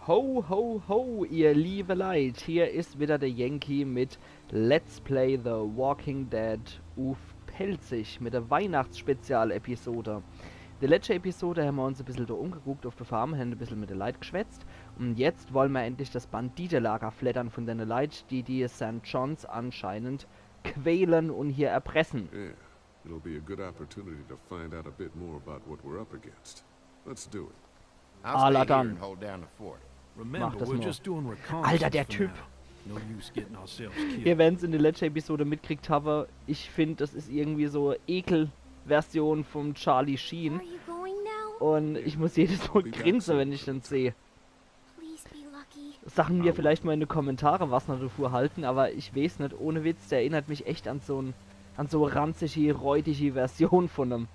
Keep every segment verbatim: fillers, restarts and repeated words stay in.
Ho, ho, ho, ihr liebe Leit, hier is wieder der Yankee mit Let's Play The Walking Dead uff Pälzisch mit der Weihnachtsspezial-Episode. In der letschte Episode hämmer uns e bissel do umgeguckt uff der Farm, hämmer e bissel mit de Leit geschwätzt un jetzt wolle mer endlich das Banditelager fleddern von denne Leit, die die Saint Johns anscheinend quälen un hier erpressen. Yeah, it'll be a good opportunity to find out a bit more about what we're up against. Let's do it. I'll stay here Aladdin. And hold down the fort. Remember, das we're mal. Just doing reconnaissance Alter, der for Typ. Now. No use getting ourselves killed. Ihr werden's in der letschte Episode mitkriegt hawwe, ich find, das is irgendwie so Ekel-Version vom Charlie Are Sheen. You going now? Un ich muss jedes Mal grinse, wenn ich den seh. Please be lucky. Sache mir vielleicht mal in de Kommentare, was ner dovun halten, awwer ich weeß net, ohne Witz, der erinnert mich echt an so'n, an so ranzige, räudige Version von em.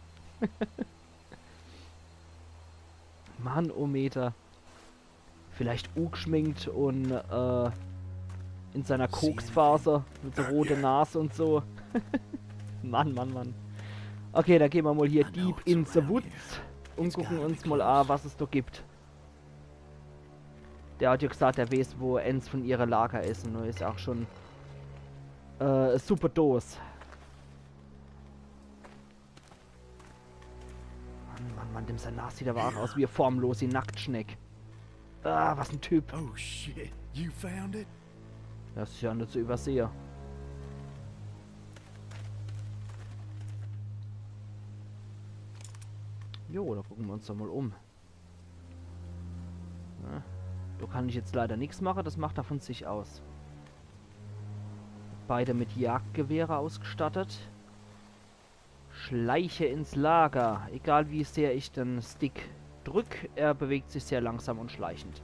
Mann, oh Meter. Vielleicht ugeschminkt un äh, in seiner Koksphase mit so rote Nas un so. Mann, Mann, Mann. Okay, dann gehn mer mal hier deep in the woods un gucken uns mal an, was es do gibt. Der hat ja gesagt, er weeß, wo ens von ihre Lager is un do is auch schon äh, Suppedos. Mann, Mann, Mann, dem sein Nas sieht awwer auch aus wie e formlose Nacktschneck. Ah, was en Typ. Oh shit, you found it? Das is ja net zu übersehe. Jo, do gucken mer uns doch mal um. Na, do kann ich jetzt leider nix mache, das macht er von sich aus. Beide mit Jagdgewehre ausgestattet. Schleiche ins Lager. Egal wie sehr ich den Stick drück, er bewegt sich sehr langsam und schleichend.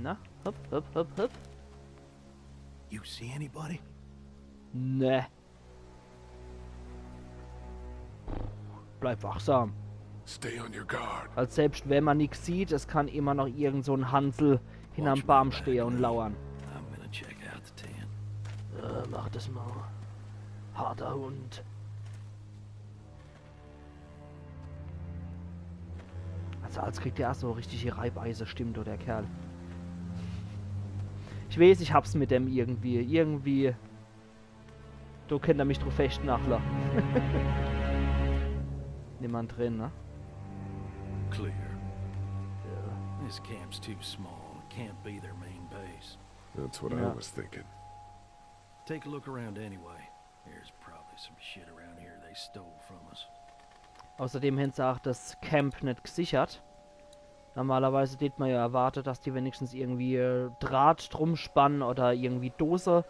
Na, hopp, hopp, hopp, hopp. You see anybody? Ne. Bleib wachsam. Stay on your guard. Weil selbst wenn mer nix sieht, es kann immer noch irgend so en Hansel hinnerm Baam stehe und lauern. I'm gonna check out the tent. Äh, mach das mal. Harter Hund. Also als kriegt er so richtig die Reibeise-Stimm, do, der Kerl. Ich weeß, ich hab's mit dem irgendwie. Irgendwie. Do kennt er mich druff festnachle. Niemand drin, ne? Clear. This camp's too small. It can't be their main base. That's what Yeah. I was thinking. Take a look around anyway. There's probably some shit around here they stole from us. Außerdem hän se auch das Camp net gesichert. Normalerweise tät mer ja erwarte, dass die wenigstens irgendwie äh, Draht drum spannen oder irgendwie Dose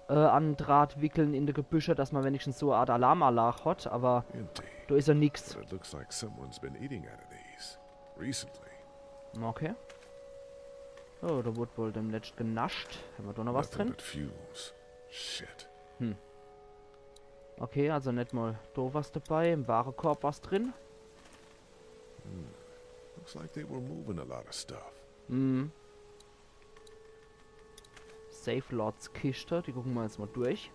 äh, an Draht wickeln in de Gebüsche, dass mer wenigstens so e Art Alarmanlag hat, awwer Empty. do is ja nix. But it looks like someone's been eating out of these. Recently. Okay. Oh, do wurd wohl demnächst genascht. Hämmer do noch was Nothing drin? But fumes. Shit. Okay, also net mal do was dabei. Im Warekorb was drin. Looks like they were moving a lot of stuff. Mhm. Save Lords Kiste, die gucken mer jetzt mal durch.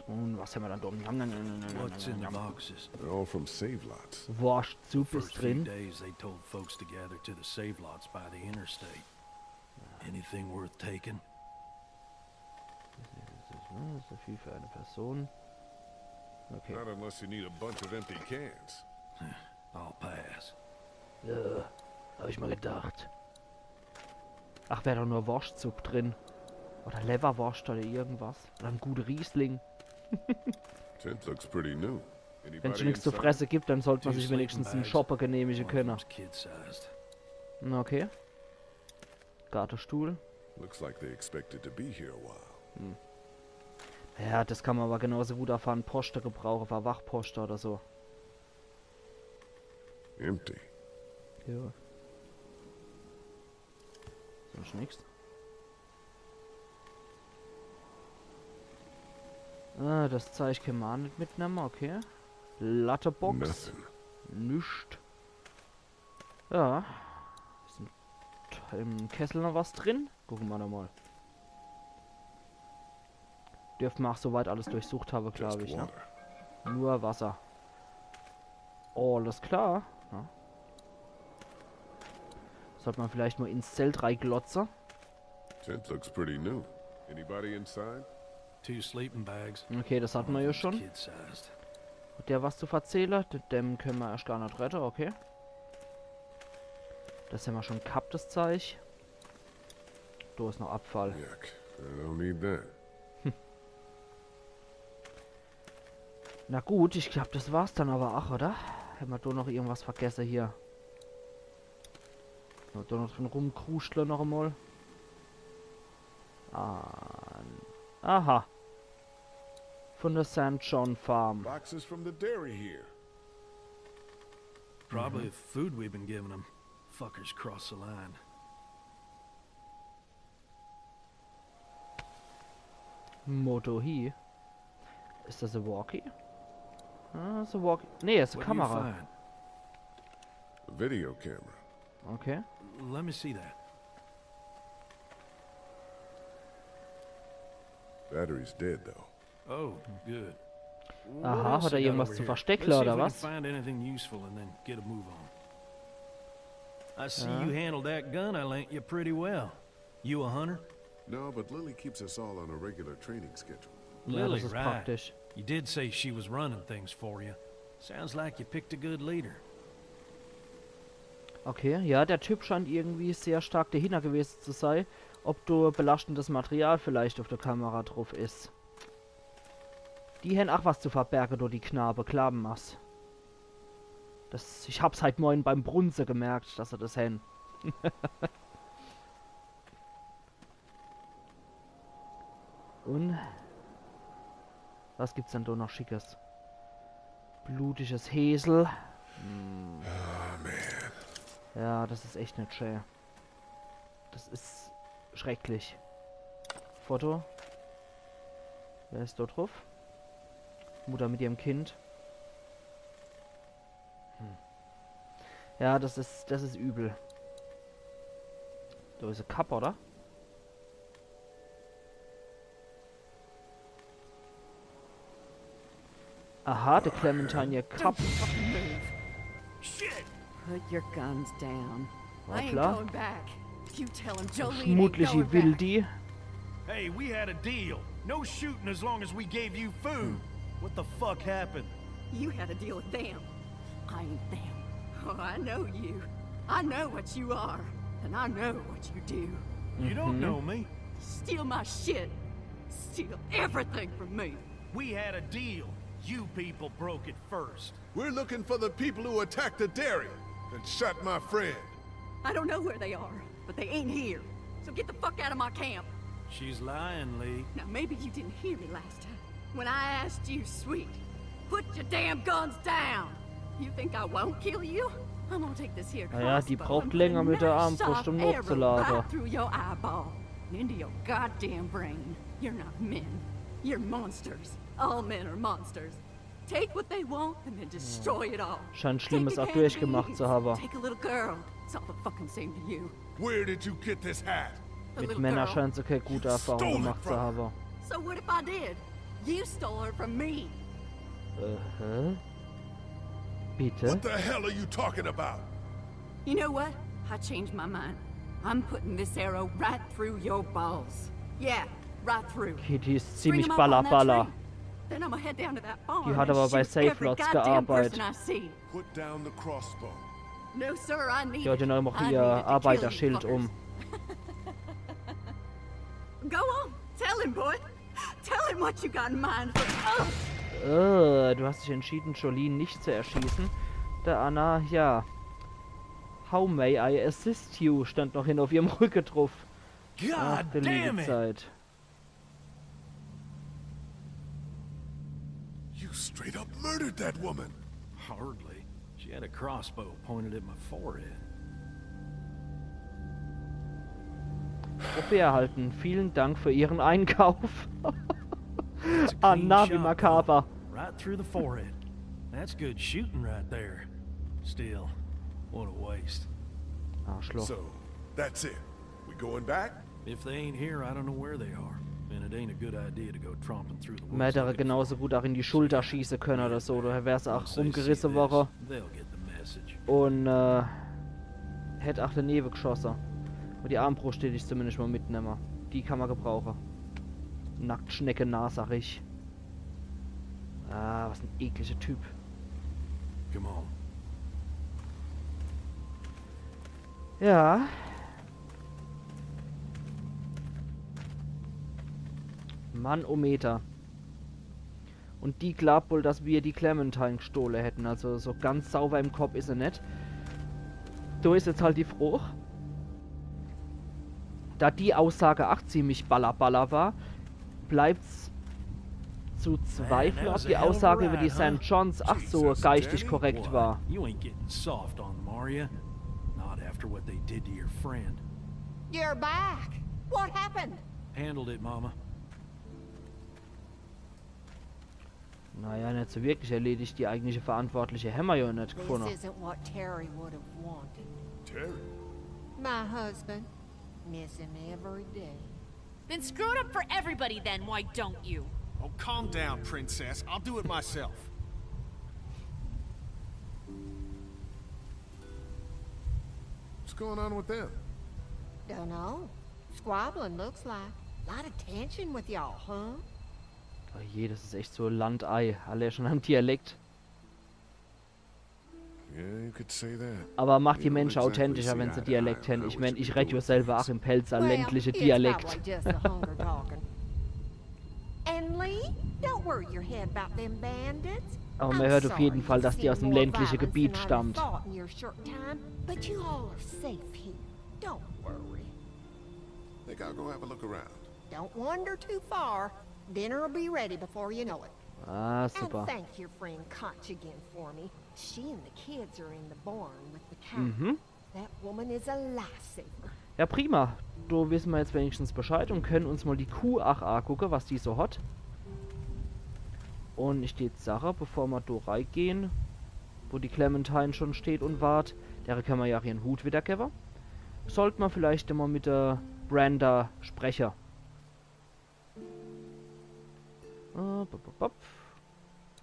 Und was hämmer dann do? Nom, nom, nom, nom, What's in the nom. Boxes? They're all from Save Lots. Worschtsupp is First few drin. Days they told folks to gather to the save lots by the interstate. Anything worth taking? Das is viel für eine Person. Okay. Not unless you need a bunch of empty cans. I'll pass. Ja, hab ich mal gedacht. Ach, wär doch nur Worschtsupp drin. Oder Lewwerworscht oder irgendwas. Oder en guter Riesling. Tent looks pretty new. Wenn's schon nix zu fresse gibt, dann sollt mer sich wenigstens en Schoppe genehmige könne. Kid-sized. Na, okay. Gartestuhl. Looks like they expected to be here a while. Ja, das kann mer awwer genauso gut auch für en Poste gebrauche, für Wachposte oder so. Empty. Ja. Sonst nix. Ah, das Zeig kenne mer auch net mitnemme, okay. Lattebox. Nothing. Nüscht. Ja. Is im, im Kessel noch was drin? Gucke mer nochmal. Dürfte mer auch soweit alles durchsucht habe, glaub Just ich, ne? Water. Nur Wasser. Alles klar. Ja. Sollt ma vielleicht mol ins Zelt reiglotze? Tent looks pretty new. Anybody inside? Two sleeping bags. Okay, das hat ma ja schon. Kid-sized. Hat der was zu verzähle? D- Dem könne ma erscht gar net rette, okay. Das hämmer schon gehabt, das Zeich. Do is noch Abfall. Yuck. I don't need that. Na gut, ich glaub, das war's dann awwer ach, oder? Hämmer do noch irgendwas vergesse hier? Hämmer do noch drin rumkruschtle noch emol? Ah, aha. Von der Saint John Farm. Boxes from the dairy here. Probably the food we've been giving them. Fuckers cross the line. Moto hi. Is das e Walkie? Ah, is e Walkie. Nee, is e What do you Kamera. find? A video camera. Okay. Let me see that. Battery's dead, though. Oh, good. Aha, hat er irgendwas zu versteckle, oder was? Find anything useful and then get a move on. I see Ja. You handled that gun I lent you pretty well. You a hunter? No, but Lily keeps us all on a regular training schedule. Ja, das is praktisch. You did say she was running things for you. Sounds like you picked a good leader. Okay, ja, der Typ scheint irgendwie sehr stark dahinner gewesen zu sei, ob do belaschtendes Material vielleicht auf der Kamera drauf is. Die hän ach was zu verberge, do die Knabe, klaben was. Das, ich hab's halt moin beim Brunze gemerkt, dass er das hän. Und was gibt's denn do noch Schickes? Blutiges Hesel. Hm. Ja, das is echt net schön. Das is schrecklich. Foto. Wer is dort drauf? Mutter mit ihrem Kind. Hm. Ja, das is, das is übel. Do is e Kapp, oder? Aha, de Clementine ihr Kapp. Don't fucking move. Shit! Put your guns down. I ain't Hoppla. Going back. You tell him Jolene ain't Schmuddliche going back. Wildi. Hey, we had a deal. No shooting as long as we gave you food. What the fuck happened? You had a deal with them. I ain't them. Oh, I know you. I know what you are, and I know what you do. You don't Mhm. Know me. Steal my shit. Steal everything from me. We had a deal. You people broke it first. We're looking for the people who attacked the dairy and shot my friend. I don't know where they are, but they ain't here. So get the fuck out of my camp. She's lying, Lee. Now, maybe you didn't hear me last time. When I asked you, sweet, put your damn guns down. You think I won't kill you? I'm gonna take this here Na ja, die crossbow braucht and put länger a mit der nice Armbrust, sharp um arrow nachzulade. Right through your eyeball and into your goddamn brain. You're not men. You're monsters. All men are monsters. Take what they want and then destroy it all. Scheint Take Schlimmes a auch can of durchgemacht beans. Zu haben. Take a little girl. It's all the fucking same to you. Where did you get this hat? The Mit little Männern girl. scheint se keine gute Erfahrung Stole it gemacht zu from her. haben. So what if I did? You stole her from me. Aha. Bitte? What the hell are you talking about? You know what? I changed my mind. I'm putting this arrow right through your balls. Yeah, right through. Okay, die is String ziemlich 'em up on that ballaballa. tree. Then I'ma head down to that farm Die hat and aber bei shoot every Safelots goddamn gearbeitet. Person I see. Put down the crossbow. No, sir, I need Die hat ja it. noch I ihr needed to kill you Arbeiterschild fuckers. Um. Go on, tell him, boy. Tell him what you got in mind for. Oh. Äh, du hast dich entschieden, Jolene nicht zu erschießen. Der Anna, ja. How may I assist you? Stand noch hin auf ihrem Rücke drauf. Ach, God du liebe damn it! Zeit. You straight up murdered that woman. Hardly. She had a crossbow pointed at my forehead. Trophäe erhalten. Vielen Dank für Ihren Einkauf. It's a Ah, clean na, wie shot, makaber. Though. Right through the forehead. That's good shooting right there. Still, what a waste. Arschloch. So, that's it. We going back? If they ain't here, I don't know where they are. And it ain't a good idea to go tromping through the woods. Man hätte er Looking genauso for gut auch in die Schulter schießen können oder so. Da wär's auch Once they see rumgerissen this, worden. They'll get the message. Und äh, Hätt ach denewe geschosse. Awwer die Armbruscht dät ich zumindescht mol mitnemme. Die kann mer gebrauche. Nacktschnecke-Nas, sag ich. Ah, was en eklischer Typ. Come on. Ja. Mannometer. Un die glaabt wohl, dass mer die Clementine gstohle hätten. Also so ganz sauber im Kopp is se net. Do is jetzt halt die Froch, da die Aussage ach ziemlich ballaballa war, bleibt's zu zweifle, ob die Aussage iwwer die Saint Johns ach so geistig korrekt war. You ain't getting soft on them, are you? Not after what they did to your friend. You're back. What happened? Handled it, Mama. Naja, net so wirklich erledigt. Die eigentliche Verantwortliche hämmer jo net This gefunne. Isn't what Terry would have wanted. Terry? My husband. Miss him every day. Then screw it up for everybody then, why don't you? Oh, calm down, Princess. I'll do it myself. What's going on with them? Don't know. Squabbling, looks like. Lot of tension with y'all, huh? Oh je, das is echt so Landei. Alle schon am Dialekt. Yeah, you could say that. Awwer macht die You don't Mensche exactly authentischer, see wenn eye se to Dialekt eye hän. on Ich how mein, we ich should red be jo doing selwer ach things. im pälzer Well, ländliche it's Dialekt. Probably just the hunger talking. And Lee, don't worry your head about them bandits. Awwer mer hört uf jeden Fall, dass die aus em ländliche Gebiet stammt. Thought in your short time, but you all are safe here. Don't worry. Think I'll go have a look around. Don't wander too far. Dinner'll be ready before you know it. Ah, And super. Thank your friend Koch again for me. She and the kids are in the barn with the cow. Mhm. That woman is a lifesaver. Ja, prima. Do wisse mer jetzt wenigstens Bescheid un kenne uns mol die Kuh ach agucke, was die so hat. Un ich dät sache, bevor mer do reigehn, wo die Clementine schon steht un wart, dere kenne mer jo ach ihren Hut widdergewwe, sollt mer vielleicht emol mit de Brenda spreche. Äh, bop, bop, bop.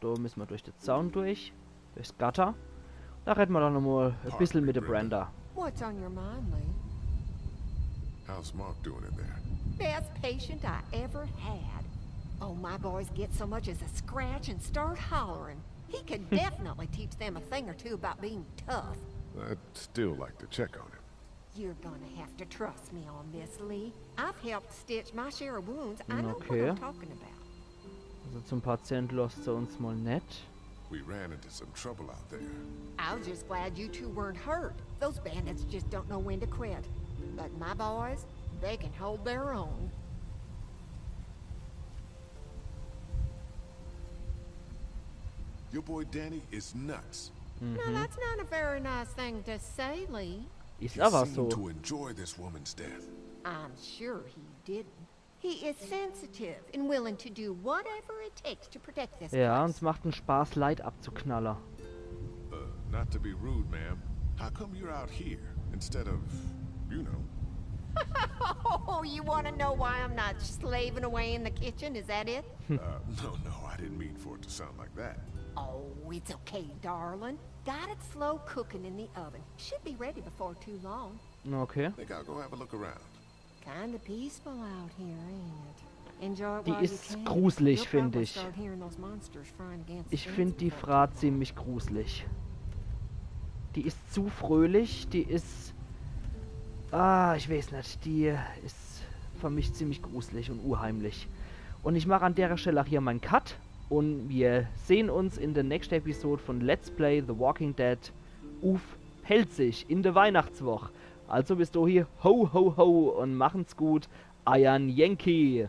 Do misse mer durch de Zaun durch. Durchs Gatter. Do redde mer dann nochmol e bissel mit de Brenda. What's on your mind, Lee? How's Mark doing in there? Best patient I ever had. Oh, my boys get so much as a scratch and start hollering. He could definitely teach them a thing or two about being tough. I'd still like to check on him. You're gonna have to trust me on this, Lee. I've helped stitch my share of wounds. I know what Okay. I'm talking about. Also zum Patient losst se uns mol net. We ran into some trouble out there. I was just glad you two weren't hurt. Those bandits just don't know when to quit. But my boys, they can hold their own. Your boy Danny is nuts. Now, that's not a very nice thing to say, Lee. Is He awwer seemed so. To enjoy this woman's death. I'm sure he didn't. He is sensitive and willing to do whatever it takes to protect this Ja, place. Uns macht en Spaß, Leit abzuknalle. Uh, not to be rude, ma'am. How come you're out here instead of, you know? Oh, you want to know why I'm not slaving away in the kitchen? Is that it? Uh, no, no, I didn't mean for it to sound like that. Oh, it's okay, darling. Got it slow cooking in the oven. Should be ready before too long. Okay. Think I'll go have a look around. Kinda peaceful out here, ain't it? Enjoy it Die while you is can. gruselig, You'll find probably ich. Start hearing those monsters frying against Ich the find die fence Frau before too long. Ziemlich gruselig. Die is zu fröhlich, die is. Ah, ich weeß net, die is für mich ziemlich gruselig un unheimlich. Un ich mach an dere Stell ach hier mein Cut un mir sehn uns in de nächschte Episode von Let's Play The Walking Dead uff Pälzisch in de Weihnachtswoch. Also bis dohi, ho, ho, ho un machen's gut, eiern Yankee.